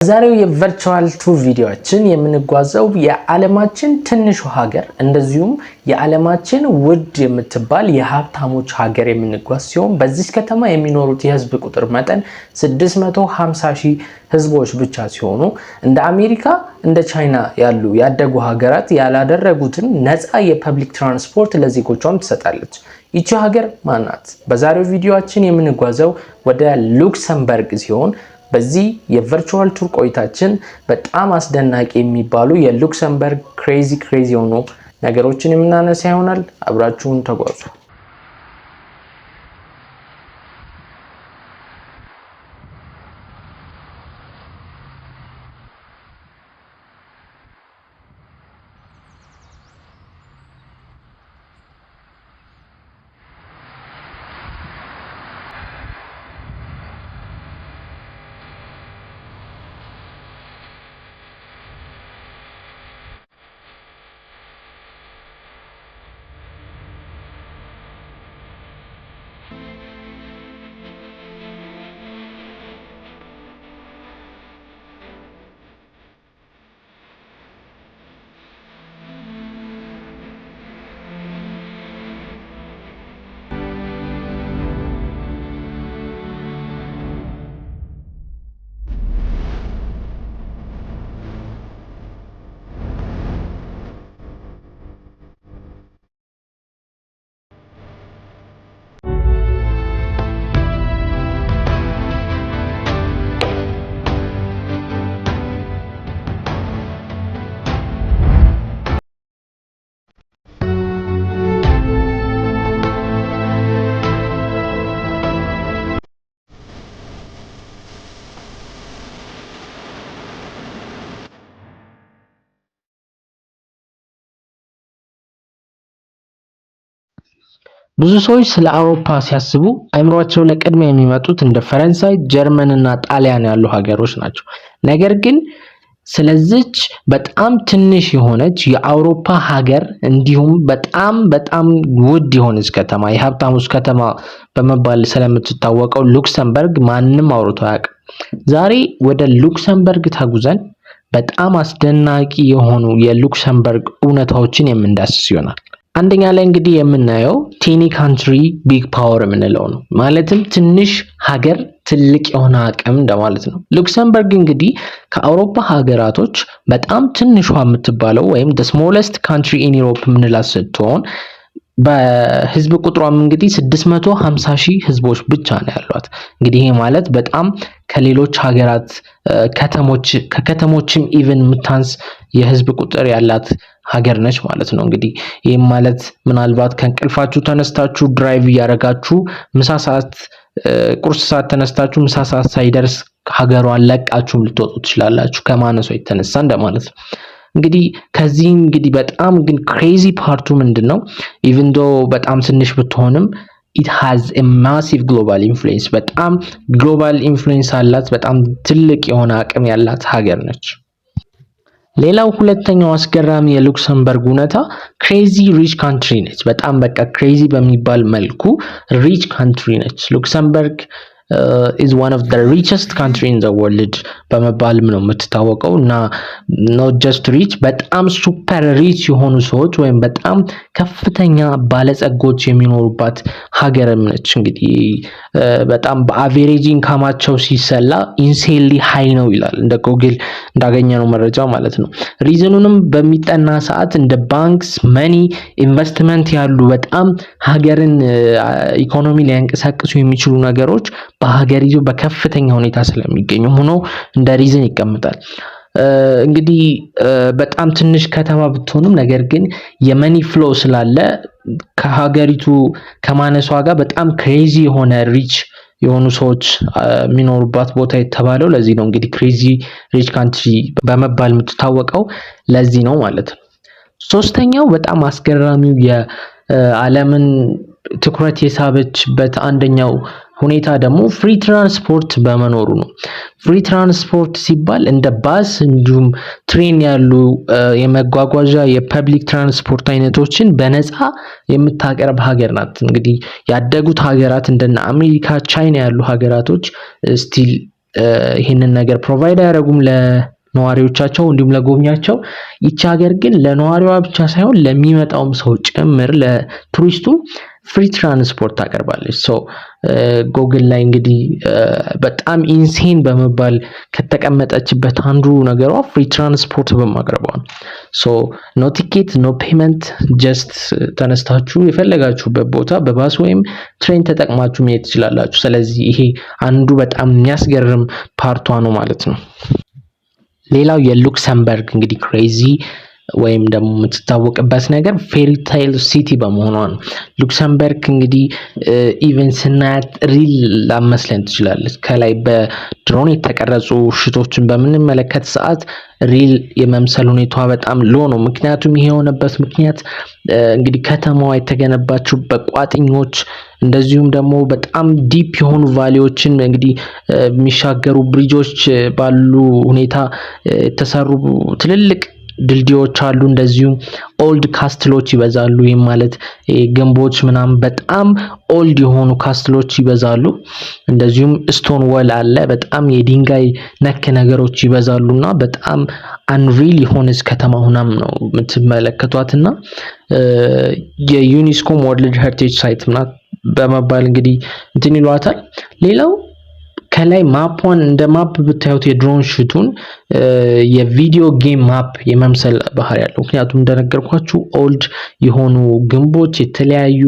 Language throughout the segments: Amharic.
በዛሬው የ virtual tour ቪዲዮአችን የምንጓዘው የዓለማችን ትንሹ ሀገር እንደዚሁም የዓለማችን ውድ የምትባል የሀብታሞች ሀገር የምንጓዝ ሲሆን፣ በዚች ከተማ የሚኖሩት የህዝብ ቁጥር መጠን 650 ሺህ ህዝቦች ብቻ ሲሆኑ፣ እንደ አሜሪካ፣ እንደ ቻይና ያሉ ያደጉ ሀገራት ያላደረጉትን ነፃ የ public transport ለዜጎቿም ትሰጣለች። ይቺ ሀገር ማናት? በዛሬው ቪዲዮአችን የምንጓዘው ወደ ሉክሰምበርግ ሲሆን፣ በዚህ የ virtual tour ቆይታችን በጣም አስደናቂ የሚባሉ የሉክሰምበርግ crazy crazy የሆኑ ነገሮችን የምናነሳ ይሆናል። አብራችሁን ተጓዙ። ብዙ ሰዎች ስለ አውሮፓ ሲያስቡ አይምሯቸው ላይ ቅድሚያ የሚመጡት እንደ ፈረንሳይ፣ ጀርመን እና ጣሊያን ያሉ ሀገሮች ናቸው። ነገር ግን ስለዚች በጣም ትንሽ የሆነች የአውሮፓ ሀገር እንዲሁም በጣም በጣም ውድ የሆነች ከተማ፣ የሀብታሞች ከተማ በመባል ስለምትታወቀው ሉክሰምበርግ ማንም አውርቶ አያውቅም። ዛሬ ወደ ሉክሰምበርግ ተጉዘን በጣም አስደናቂ የሆኑ የሉክሰምበርግ እውነታዎችን የምንዳስስ ይሆናል። አንደኛ ላይ እንግዲህ የምናየው tiny country big power የምንለው ነው። ማለትም ትንሽ ሀገር ትልቅ የሆነ አቅም እንደማለት ነው። ሉክሰምበርግ እንግዲህ ከአውሮፓ ሀገራቶች በጣም ትንሿ የምትባለው ወይም the smallest country in Europe የምንላት ስትሆን፣ በህዝብ ቁጥሯም እንግዲህ 650 ሺህ ህዝቦች ብቻ ነው ያሏት። እንግዲህ ይሄ ማለት በጣም ከሌሎች ሀገራት ከተሞች ከከተሞችም even የምታንስ የህዝብ ቁጥር ያላት ሀገር ነች ማለት ነው። እንግዲህ ይህም ማለት ምናልባት ከእንቅልፋችሁ ተነስታችሁ drive እያደረጋችሁ ምሳ ሰዓት፣ ቁርስ ሰዓት ተነስታችሁ ምሳ ሰዓት ሳይደርስ ሀገሯን ለቃችሁም ልትወጡ ትችላላችሁ ከማነሷ የተነሳ እንደማለት ነው። እንግዲህ ከዚህ እንግዲህ በጣም ግን crazy part ኡ ምንድን ነው? Even though በጣም ትንሽ ብትሆንም it has massive global influence፣ በጣም global influence አላት። በጣም ትልቅ የሆነ አቅም ያላት ሀገር ነች። ሌላው ሁለተኛው አስገራሚ የሉክሰምበርግ እውነታ crazy rich country ነች። በጣም በቃ crazy በሚባል መልኩ rich country ነች። ሉክሰምበርግ is one of the richest country in the world በመባልም ነው የምትታወቀው። እና not just rich፣ በጣም super rich የሆኑ ሰዎች ወይም በጣም ከፍተኛ ባለጸጎች የሚኖሩባት ሀገርም ነች። እንግዲህ በጣም በ average income ኣቸው ሲሰላ insanely high ነው ይላል እንደ ጎግል እንዳገኘነው መረጃ ማለት ነው። Reason ኑንም በሚጠና ሰዓት እንደ banks፣ money፣ investment ያሉ በጣም ሀገርን ኢኮኖሚ ሊያንቀሳቅሱ የሚችሉ ነገሮች በሀገሪቱ በከፍተኛ ሁኔታ ስለሚገኙ ሆኖ እንደ reason ይቀመጣል። እንግዲህ በጣም ትንሽ ከተማ ብትሆንም ነገር ግን የ money flow ስላለ ከሀገሪቱ ከማነሷ ጋር በጣም crazy የሆነ rich የሆኑ ሰዎች የሚኖሩባት ቦታ የተባለው ለዚህ ነው። እንግዲህ crazy rich country በመባል የምትታወቀው ለዚህ ነው ማለት ነው። ሶስተኛው በጣም አስገራሚው የዓለምን ትኩረት የሳበችበት አንደኛው ሁኔታ ደግሞ free transport በመኖሩ ነው። Free transport ሲባል እንደ ባስ እንዲሁም train ያሉ የመጓጓዣ የ public transport አይነቶችን በነፃ የምታቀርብ ሀገር ናት። እንግዲህ ያደጉት ሀገራት እንደነ አሜሪካ፣ ቻይና ያሉ ሀገራቶች still ይህንን ነገር provide አያደርጉም ለነዋሪዎቻቸው እንዲሁም ለጎብኛቸው። ይቺ ሀገር ግን ለነዋሪዋ ብቻ ሳይሆን ለሚመጣውም ሰው ጭምር፣ ለቱሪስቱ free transport ታቀርባለች። So ጎግል ላይ እንግዲህ በጣም insane በመባል ከተቀመጠችበት አንዱ ነገሯ free transport በማቅረቧ ነው። So no ticket, no payment፣ just ተነስታችሁ የፈለጋችሁበት ቦታ በባስ ወይም train ተጠቅማችሁ መሄድ ትችላላችሁ። ስለዚህ ይሄ አንዱ በጣም የሚያስገርም part ኧ ነው ማለት ነው። ሌላው የሉክሰምበርግ እንግዲህ crazy ወይም ደግሞ የምትታወቅበት ነገር fairy tale city በመሆኗ ነው። ሉክሰምበርግ እንግዲህ even ስናያት real ላትመስለን ትችላለች። ከላይ በድሮን የተቀረጹ shot ኦችን በምንመለከት ሰዓት real የመምሰል ሁኔታዋ በጣም low ነው። ምክንያቱም ይሄ የሆነበት ምክንያት እንግዲህ ከተማዋ የተገነባችው በቋጥኞች፣ እንደዚሁም ደግሞ በጣም deep የሆኑ valley ዎችን እንግዲህ የሚሻገሩ bridge ኦች ባሉ ሁኔታ የተሰሩ ትልልቅ ድልድዮች አሉ። እንደዚሁም old castle ኦች ይበዛሉ። ይህም ማለት ግንቦች ምናምን በጣም old የሆኑ castle ኦች ይበዛሉ። እንደዚሁም stone wall አለ። በጣም የድንጋይ ነክ ነገሮች ይበዛሉ እና በጣም unreal የሆነች ከተማ ሁናም ነው የምትመለከቷት እና የዩኒስኮም World Heritage Site ናት በመባል እንግዲህ እንትን ይሏታል። ሌላው ከላይ map ኧን እንደ map ብታዩት የ drone shot ኡን የ video game map የመምሰል ባህሪ ያለው፣ ምክንያቱም እንደነገርኳችሁ old የሆኑ ግንቦች፣ የተለያዩ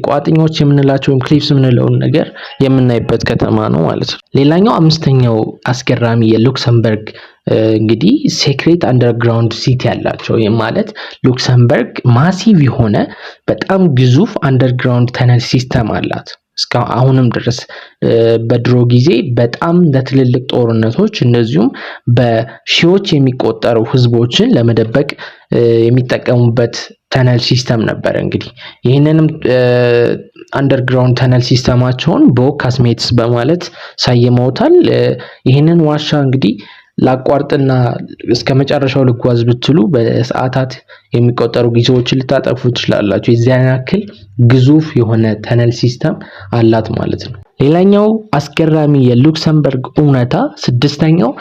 ቋጥኞች የምንላቸው ወይም cliffs የምንለውን ነገር የምናይበት ከተማ ነው ማለት ነው። ሌላኛው አምስተኛው አስገራሚ የሉክሰምበርግ እንግዲህ secret underground city ያላቸው፣ ይህም ማለት ሉክሰምበርግ massive የሆነ በጣም ግዙፍ underground tunnel system አላት። እስከ አሁንም ድረስ በድሮ ጊዜ በጣም ለትልልቅ ጦርነቶች እንደዚሁም በሺዎች የሚቆጠሩ ህዝቦችን ለመደበቅ የሚጠቀሙበት tunnel system ነበር። እንግዲህ ይህንንም underground tunnel system ኣቸውን Bourg Casemates በማለት ሰይመውታል። ይህንን ዋሻ እንግዲህ ላቋርጥና እስከ መጨረሻው ልጓዝ ብትሉ በሰዓታት የሚቆጠሩ ጊዜዎችን ልታጠፉ ትችላላችሁ። የዚያን ያክል ግዙፍ የሆነ tunnel system አላት ማለት ነው። ሌላኛው አስገራሚ የሉክሰምበርግ እውነታ ስድስተኛው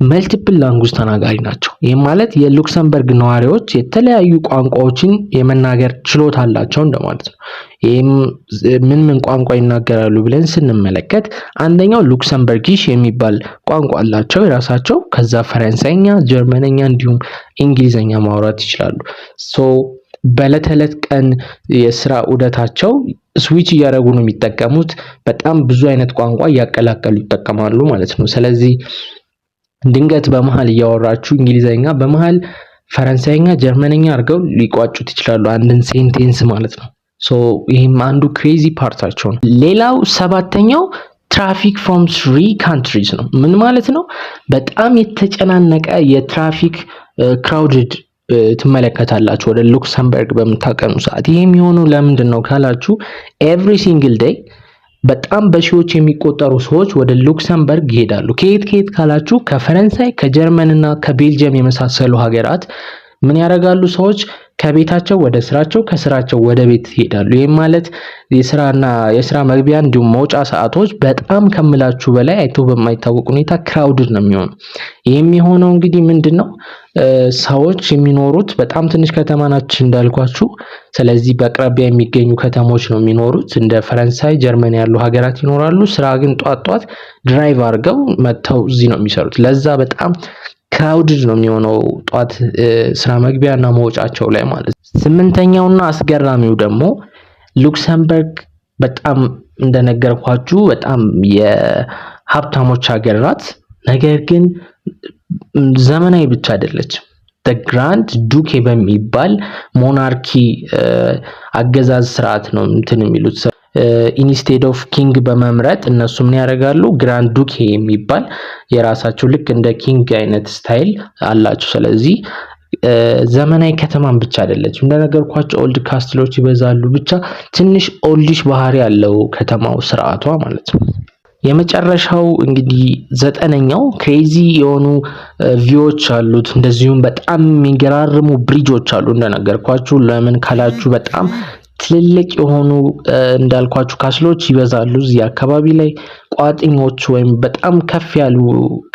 multiple language ተናጋሪ ናቸው። ይህም ማለት የሉክሰምበርግ ነዋሪዎች የተለያዩ ቋንቋዎችን የመናገር ችሎታ አላቸው እንደማለት ነው። ይህም ምን ምን ቋንቋ ይናገራሉ ብለን ስንመለከት አንደኛው Luxembourgish የሚባል ቋንቋ አላቸው የራሳቸው። ከዛ ፈረንሳይኛ፣ ጀርመንኛ እንዲሁም እንግሊዘኛ ማውራት ይችላሉ። So በዕለት ተዕለት ቀን የስራ ዑደታቸው switch እያደረጉ ነው የሚጠቀሙት። በጣም ብዙ አይነት ቋንቋ እያቀላቀሉ ይጠቀማሉ ማለት ነው። ስለዚህ ድንገት በመሃል እያወራችሁ እንግሊዘኛ፣ በመሃል ፈረንሳይኛ፣ ጀርመንኛ አድርገው ሊቋጩት ይችላሉ አንድን sentence ማለት ነው። So ይህም አንዱ crazy part ኣቸው ነው። ሌላው ሰባተኛው traffic from three countries ነው። ምን ማለት ነው? በጣም የተጨናነቀ የ traffic crowded ትመለከታላችሁ ወደ ሉክሰምበርግ በምታቀኑ ሰዓት። ይህ የሚሆነው ለምንድን ነው ካላችሁ every single day በጣም በሺዎች የሚቆጠሩ ሰዎች ወደ ሉክሰምበርግ ይሄዳሉ። ከየት ከየት ካላችሁ ከፈረንሳይ፣ ከጀርመን እና ከቤልጅየም የመሳሰሉ ሀገራት። ምን ያደርጋሉ? ሰዎች ከቤታቸው ወደ ስራቸው፣ ከስራቸው ወደ ቤት ይሄዳሉ። ይህም ማለት የስራና የስራ መግቢያ እንዲሁም መውጫ ሰዓቶች በጣም ከምላችሁ በላይ አይቶ በማይታወቅ ሁኔታ crowded ነው የሚሆነው። ይህም የሆነው እንግዲህ ምንድን ነው፣ ሰዎች የሚኖሩት በጣም ትንሽ ከተማ ናች እንዳልኳችሁ። ስለዚህ በአቅራቢያ የሚገኙ ከተሞች ነው የሚኖሩት። እንደ ፈረንሳይ፣ ጀርመን ያሉ ሀገራት ይኖራሉ። ስራ ግን ጧት ጧት drive አድርገው መጥተው እዚህ ነው የሚሰሩት። ለዛ በጣም crowded ነው የሚሆነው ጧት ስራ መግቢያ እና መውጫቸው ላይ ማለት ነው። ስምንተኛውና አስገራሚው ደግሞ ሉክሰምበርግ በጣም እንደነገርኳችሁ በጣም የሀብታሞች ሀገር ናት። ነገር ግን ዘመናዊ ብቻ አይደለችም። Grand Duchy በሚባል monarchy አገዛዝ ስርዓት ነው እንትን የሚሉት። Instead of king በመምረጥ እነሱ ምን ያደርጋሉ? Grand Duchy የሚባል የራሳቸው ልክ እንደ king አይነት style አላቸው። ስለዚህ ዘመናዊ ከተማን ብቻ አይደለችም። እንደነገርኳችሁ old castle ኦች ይበዛሉ። ብቻ ትንሽ oldish ባህሪ ያለው ከተማው ስርዓቷ ማለት ነው። የመጨረሻው እንግዲህ ዘጠነኛው crazy የሆኑ view ዎች አሉት። እንደዚሁም በጣም የሚገራርሙ bridge ኦች አሉ። እንደነገርኳችሁ ለምን ካላችሁ በጣም ትልልቅ የሆኑ እንዳልኳችሁ castle ኦች ይበዛሉ እዚህ አካባቢ ላይ። ቋጥኞች ወይም በጣም ከፍ ያሉ፣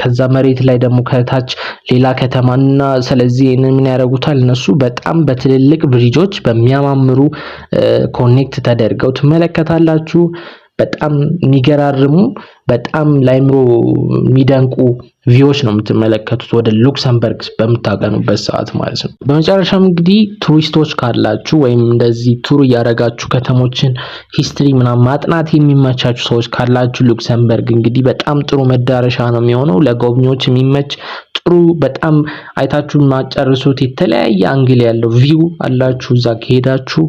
ከዛ መሬት ላይ ደግሞ ከታች ሌላ ከተማና፣ ስለዚህ ይህንን ምን ያደርጉታል እነሱ? በጣም በትልልቅ bridge ኦች በሚያማምሩ connect ተደርገው ትመለከታላችሁ። በጣም የሚገራርሙ፣ በጣም ላይምሮ የሚደንቁ view ዎች ነው የምትመለከቱት ወደ ሉክሰምበርግ በምታቀኑበት ሰዓት ማለት ነው። በመጨረሻም እንግዲህ ቱሪስቶች ካላችሁ ወይም እንደዚህ tour እያደረጋችሁ ከተሞችን history ምናምን ማጥናት የሚመቻችሁ ሰዎች ካላችሁ ሉክሰምበርግ እንግዲህ በጣም ጥሩ መዳረሻ ነው የሚሆነው። ለጎብኚዎች የሚመች ጥሩ፣ በጣም አይታችሁ የማትጨርሱት የተለያየ angle ያለው view አላችሁ እዛ ከሄዳችሁ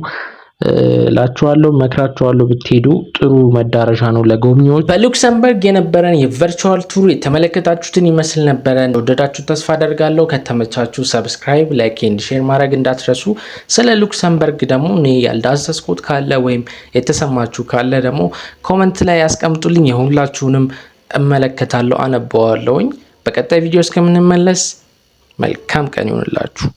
ላችኋለሁ፣ መክራችኋለሁ። ብትሄዱ ጥሩ መዳረሻ ነው ለጎብኚዎች። በሉክሰምበርግ የነበረን የ virtual tour የተመለከታችሁትን ይመስል ነበረ። ወደዳችሁ ተስፋ አደርጋለሁ። ከተመቻችሁ subscribe፣ like and share ማድረግ እንዳትረሱ። ስለ ሉክሰምበርግ ደግሞ እኔ ያልዳሰስኩት ካለ ወይም የተሰማችሁ ካለ ደግሞ comment ላይ ያስቀምጡልኝ። የሁላችሁንም እመለከታለሁ፣ አነበዋለሁኝ። በቀጣይ ቪዲዮ እስከምንመለስ መልካም ቀን ይሁንላችሁ።